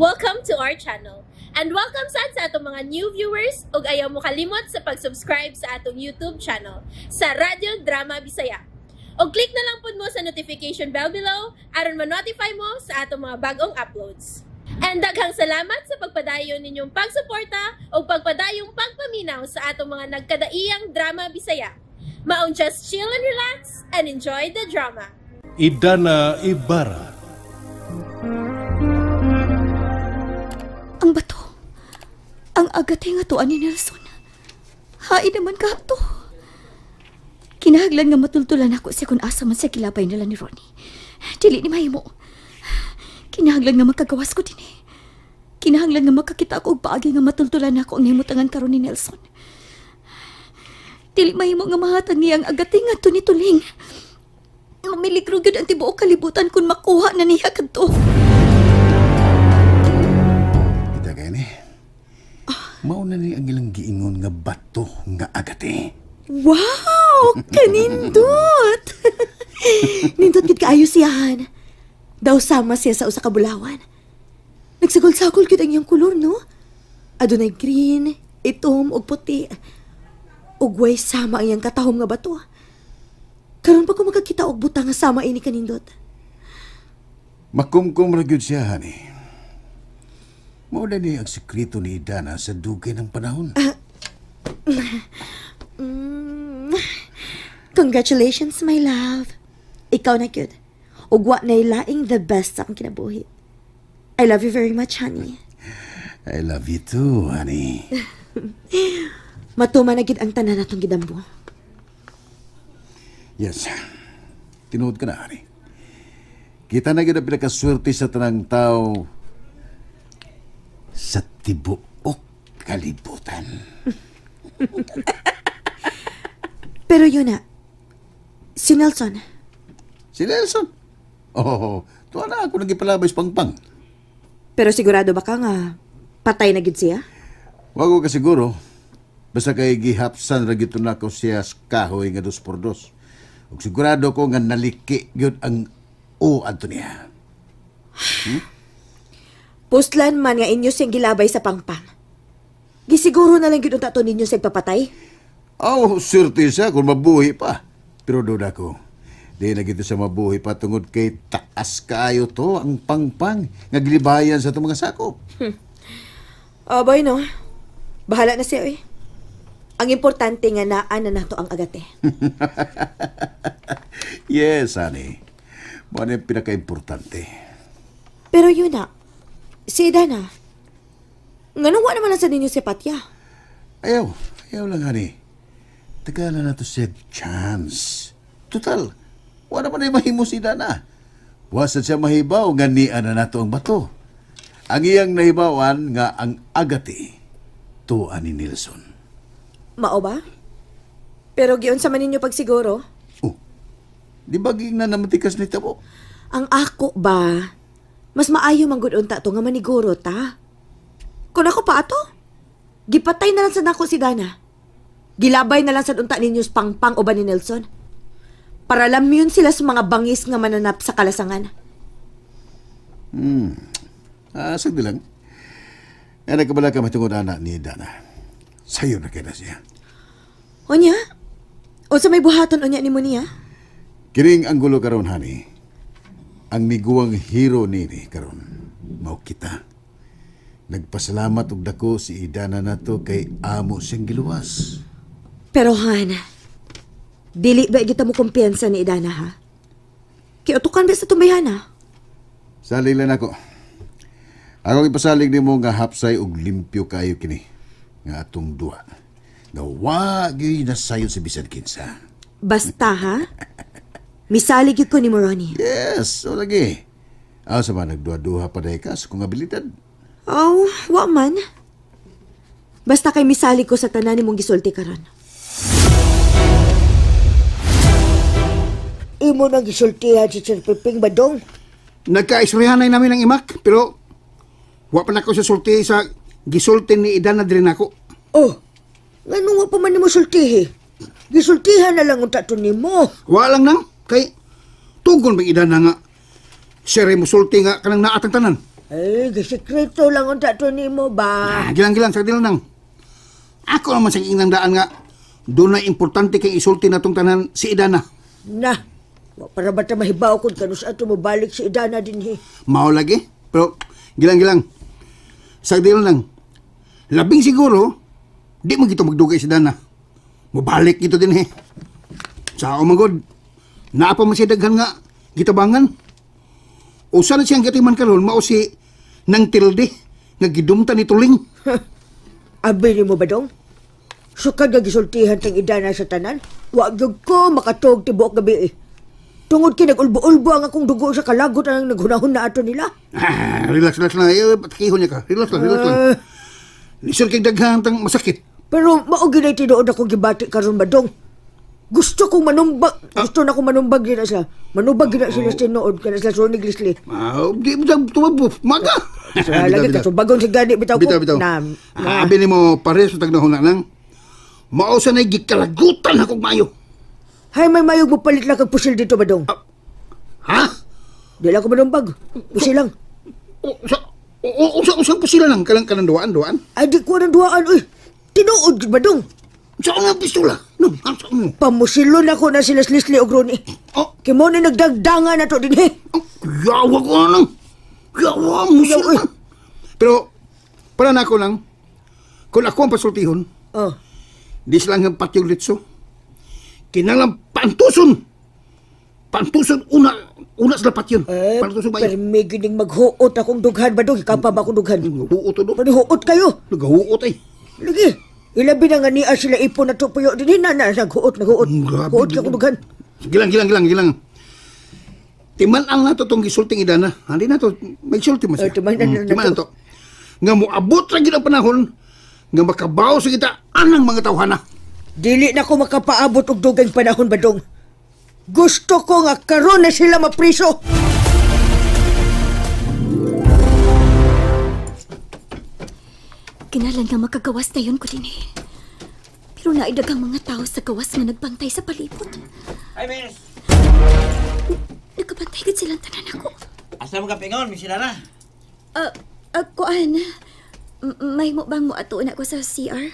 Welcome to our channel. And welcome sad sa atong mga new viewers ug ayaw mo kalimot sa pag-subscribe sa atong YouTube channel sa Radyo Drama Bisaya. Og click na lang pud mo sa notification bell below aron ma-notify mo sa atong mga bagong uploads. And daghang salamat sa pagpadayon ninyong pagsuporta ug pagpadayong pagpaminaw sa atong mga nagkadaiyang drama Bisaya. Maong just chill and relax and enjoy the drama. Idana Ibarra. Ang bato. Ang agate nga tuan ni Nelson. Hain naman ka to. Kinahanglan nga matultulan ako siya kung asa man siya kilabay nila ni Ronnie. Dili ni mahimo. Kinahanglan nga makagawas ko din eh. Kinahanglan nga makakita ako og paagi nga matultulan ako ang himutangan karon ni Nelson. Dili mahimo nga mahatag niya ang agate nga to ni Tuling. Mamiligro gyud ang tibuok kalibutan kung makuha na niya kadto. Kita kaya ni. Mauna ni ang ilang giingon nga bato nga agate. Wow! Kanindot! Nindot gid kaayo siyahan. Daw sama siya sa usa ka bulawan. Nagsagol-sagol gid ang iyang kolor, no? Adunay green, itom ug puti. Ug way sama ang iyang katahom nga bato. Karon pa ko makakita og butang nga sama ini kanindot. Makumkum ra gyud siya, honey. Mauna ni ang sekreto ni Idana sa dugay ng panahon. Congratulations, my love. Ikaw na gyud. Ug wa nay laing the best sa akong kinabuhi. I love you very much, honey. I love you too, honey. Matuman na gyud ang tanan natong gidambo. Yes. Tinuod ka na, honey. Kita na gyud ang pinakaswerte sa tanang tao sa tibuok kalibutan. Pero yun na, si Nelson. Si Nelson? Oh, tuwa na ako nagipalabay sa pangpang. Pero sigurado ba ka nga patay na gid siya? Wag ko kasiguro. Basta kay gihapsan ra gyud nako siya sa kahoy nga 2x2. Ug sigurado ko nga naliki gyud ang o adto niya. Postlan man nga inyo siyang gilabay sa pangpang. Gisiguro na lang gyud unta to ninyo siyang papatay. Oh, swerte siya kung mabuhi pa. Pero doon ako, di na gito siya mabuhi pa tungod kay taas kaayo to ang pangpang nga gilibayan sa itong mga sakop. Aboy no, bahala na siya eh. Ang importante nga naa na nato ang agate. Yes, honey. Mo na yung pinaka-importante. Pero yun na, si Idana, nganong wa naman na sa ninyo si Patya? Ayaw, ayaw lang, honey. Tagala na to siya chance. Total, wala man ay mahimo si Dana. Wasa siya mahibaw nga niya na nato ang bato. Ang iyang nahibawan nga ang agati, tuan ni Nelson. Mao ba? Pero giun sa man ninyo pagsiguro? Oh, di ba ging na namatikas ni Tabo? Ang ako ba? Mas maayo manggod unta to nga maniguro ta. Kung ako pa ato, gipatay na lang sa nako si Dana. Gilabay na lang sa unta ninyo sa pangpang o ba ni Nelson. Para lamyun sila sa mga bangis nga mananap sa kalasangan. Sagdi lang. Eh, nagkabala ka matungod anak ni Dana. Sayo na kaya na siya. Onya? O sa may buhaton onya ni mo niya? Kining ang gulo karon, honey. Ang miguang hero nini karon, mao kita. Nagpasalamat og dako si Idana nato kay amo siyang giluwas. Pero Han, dili ba kita mo kumpiyansa ni Idana ha? Kiutukan ba sa tumbayana? Salig lang ako. Ako ipasalig nimo nga hapsay og limpyo kaayo kini nga atong duwa. Nga wa gyud nasayon sa bisan kinsa. Basta ha? Misalig gyud ko ni Moroni. Yes, so lagi. Aw sa mga nagduha-duha pa dahi ka sa kong abilidad. Oh, wa man. Basta kay misalig ko sa tanan nimong gisulti karon. Imo nang gisultihan si Sir Piping Badong. Nagkaistoryahanay namin ang imak, pero wa pa nako sa sulti sa gisulti ni Idan na diri nako. Oh, nganong wa pa man nimo sultihi? Gisultihan na lang unta to nimo. Wa lang nang kay tugon bang Idan na nga sir mo sulti nga kanang naatang tanan. Ay, gisikreto lang unta to nimo ba? Ah, gilang-gilang, sa nang. Ako naman sa inang daan nga, doon na importante kay isulti na tong tanan si Idana. Na, wa para ba ta mahibaw kung kanus ato mobalik si Idana dinhi? Mao lagi, pero gilang-gilang. Sa lang. Labing siguro, di mo gito magdugay si Dana. Mobalik gito din eh. Sa umagod, naapa man siya daghan nga gitabangan. Usa na siyang gatiman karon mao si nang tilde nga gidumtan ni Tuling. Abi nimo ba dong? Sukad nga gisultihan tang Idana sa tanan, wa gyud ko makatuog tibuok gabi eh. Tungod kay nag-ulbo-ulbo ang akong dugo sa kalagot ang naghunahon na ato nila. Ah, relax, relax lang. Eh, patakihon niya ka. Relax lang, relax lang. Lisod kay daghan tang masakit. Pero mao gyud ay tinuod akong gibati karon ba dong? Gusto kong manumbag, gusto na kong manumbag gina sila. Manubag gina sila sa tinuod kana sila Sony Grizzly. Ah, di mo tumabo. Maga. Sa lagi ka subagon sa gani bitaw ko. Bitaw, bitaw. Na, na. Abi nimo pares sa tagnahon na nang. Mao sa nay gikalagutan akong maayo. Hay may mayog mo palit lang kag pusil dito ba dong? Ha? Di lang ko manumbag. Pusil lang. Usa pusila lang kanang kanang duaan duaan. Ay di ko nang duaan oy. Tinuod gid ba dong? Sa nga pistola. No, sa mo. Pamusilon ako na sila Leslie og Ronnie. Oh. Kay mo ni nagdagdangan na to dinhi. Oh, yawa ko na lang. Yawa mo sila. Pero para na ako lang, kung ako ang pasultihon, oh. Di sila ang patyong litso. Kinanglang pantuson. Pantuson una sila patyon. Eh, pantuson ba yun? Pero may gining maghuot akong dughan ba dong? Ikaw pa ba akong dughan? Naghuot do. Pero huot kayo. Naghuot ay. Lagi. Ilabi na nga niya sila ipon na to puyo. Dinhi na na naghuot, naghuot. Grabe, Huot ka akong dughan. Gilang, gilang, gilang, gilang. Timan-ang na to tong gisulting Idana. Hindi na to, may sulti mo siya. Oh, timan-an na Timan-an to. to. Nga moabot ra gid ang panahon nga makabaw sa kita anang mga tawhana. Dili na ko makapaabot og dugay panahon badong. Gusto ko nga karon na sila mapriso. Kinalan nga makagawas na yun ko din eh. Pero naidagang mga tao sa gawas nga nagbantay sa palibot. Ay, miss! Nagkabantay gid silang tanan ako. Asa mo ka pingon, Miss Lara? Kuan, may mo bang moatuon ako sa CR?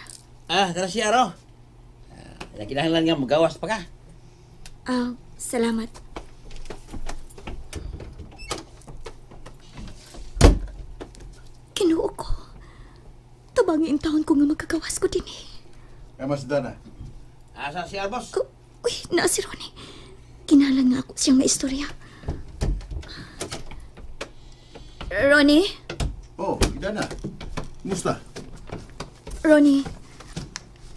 Ah, tara CR, oh. Kinahanglan nga magawas pa ka. Salamat. Kinuo ko. Tabangin taon ko nga magkagawas ko din eh. Mas Dana. Asa CR, boss? Oh, uy, naa si Ronnie. Kinalan nga ako siyang maistorya. Ronnie? Oh, Idana. Kumusta? Ronnie,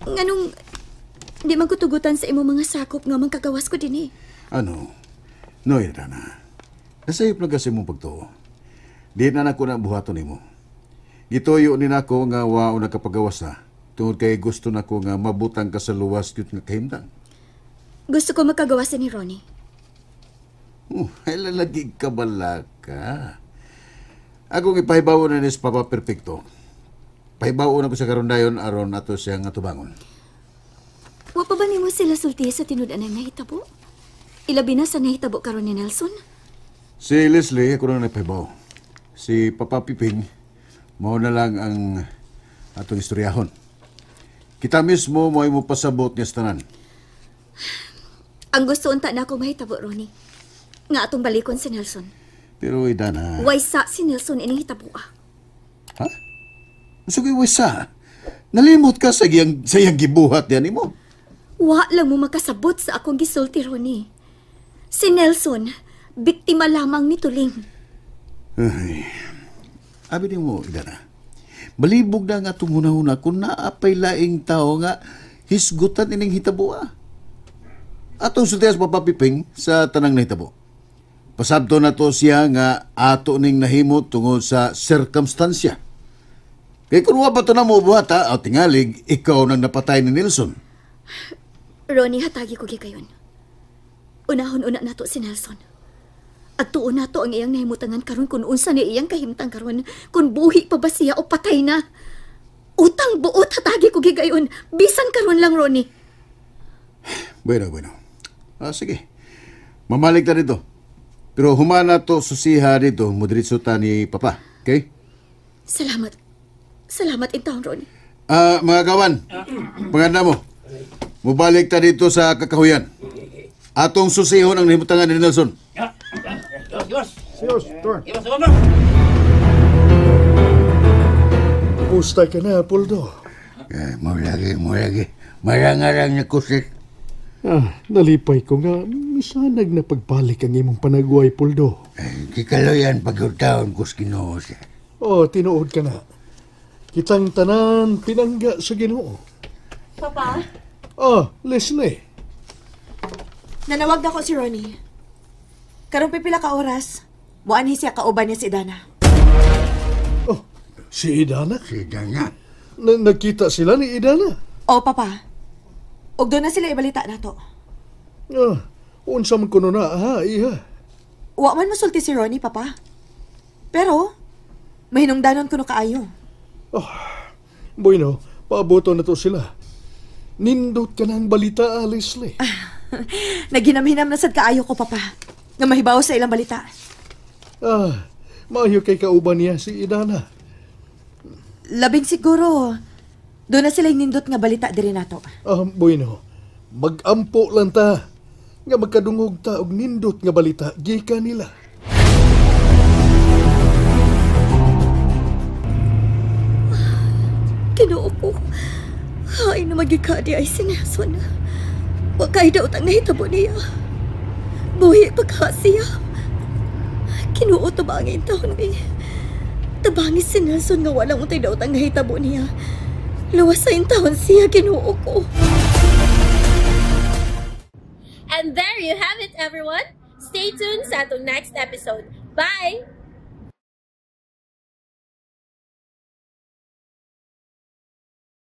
nganong di man ko tugutan sa imong mga sakop nga mangkagawas ko din eh. Ano? No, Idana. Nasayop na kasi mong pagtuo. Di na nako na buhaton nimo. Gituyo ni nako nga wao nagkapagawas na. Tungod kay gusto nako nga mabutang ka sa luwas gyud nga kahimtang. Gusto ko makagawas ni Ronnie. Oh, ay lalagi ka bala ka. Akong ipahibaw na ni Papa Perfecto. Pahibaw na ko sa karon dayon aron ato siyang atubangon. Wa pa ba nimo sila sulti sa tinud-an ang nahitabo? Ilabi na sa nahitabo karon ni Nelson? Si Leslie, ako na nagpahibaw. Si Papa Piping, mao na lang ang atong istoryahon. Kita mismo mo ay mo pasabot niya sa tanan. Ang gusto unta na ako mahitabo, Ronnie. Nga atong balikon si Nelson. Pero Idana... Waysa si Nelson ining hitaboa. Ha? Sugay waysa? Nalimot ka sa iyang, gibuhat yan mo. Wa lang mo makasabot sa akong gisulti, Ronnie. Si Nelson, biktima lamang ni Tuling. Ay, abi ni mo, Idana. Malibog na nga itong hunahuna kung naapay laing tao nga hisgutan ining hitaboa. Atong sultias Papa Piping sa tanang nahitabo. Pasabto na to siya nga ato ning nahimo tungod sa sirkumstansya. Kaya kung wa pa to na mo buhat ha, o tingalig, ikaw nang napatay ni Nelson. Ronnie, hatagi ko gikayon. Unahon-una nato si Nelson. At tuon nato ang iyang nahimutangan karon kung unsa ni iyang kahimtang karon, kung buhi pa ba siya o patay na. Utang buot hatagi ko gigayon. Bisan karon lang, Ronnie. Bueno, bueno. Ah, sige. Mamalig ta dito. Pero humana to susiha dito, mudiritso ta ni Papa. Okay? Salamat. Salamat in town, Ronnie. Mga kawan, panganda mo. Mubalik ta dito sa kakahuyan. Atong susihon ang nahimutangan ni Nelson. Boss. Siyos, Tor. Boss, boss. Kumusta ka na, Poldo? Eh, mo lagi. Marang-arang na kusit. Nalipay ko nga, misanag na pagbalik ang imong panagway, Poldo. Eh, kikaloyan pagkutaon ko sa Ginoo siya. Oh, tinuod ka na. Kitang tanan, pinangga sa Ginoo. Papa? Ah, Leslie. Nanawag na ko si Ronnie. Karong pipila ka oras, muanhi siya kauban niya si Dana. Oh, si Idana? Si Idana? Nagkita sila ni Idana? Oh, Papa. Og doon na sila ibalita na to. Ah, unsa man kuno na, ha, iha. Wa man musulti si Ronnie, Papa. Pero, mahinungdanon kuno kaayo. Oh, bueno, paaboto na to sila. Nindot ka na ang balita, Leslie. Naghinam-hinam na sad kaayo ko, Papa. Nga mahibaw sa ilang balita. Ah, maayo kay kauban niya si Idana. Labing siguro, doon na sila nindot nga balita diri nato. Ah, bueno, magampo lang ta. Nga magkadungog ta og nindot nga balita gikan nila. Kinoo ko. Ay, na magikadi ay si Nelson. Wa kay daw tang nahitabo niya. Buhi pa ka siya. Kinuo tabangin taon ni. Tabangin si Nelson nga walang untay daw tang nahitabo niya. Luwas sa taon siya, Ginoo ko. And there you have it, everyone. Stay tuned sa atong next episode. Bye!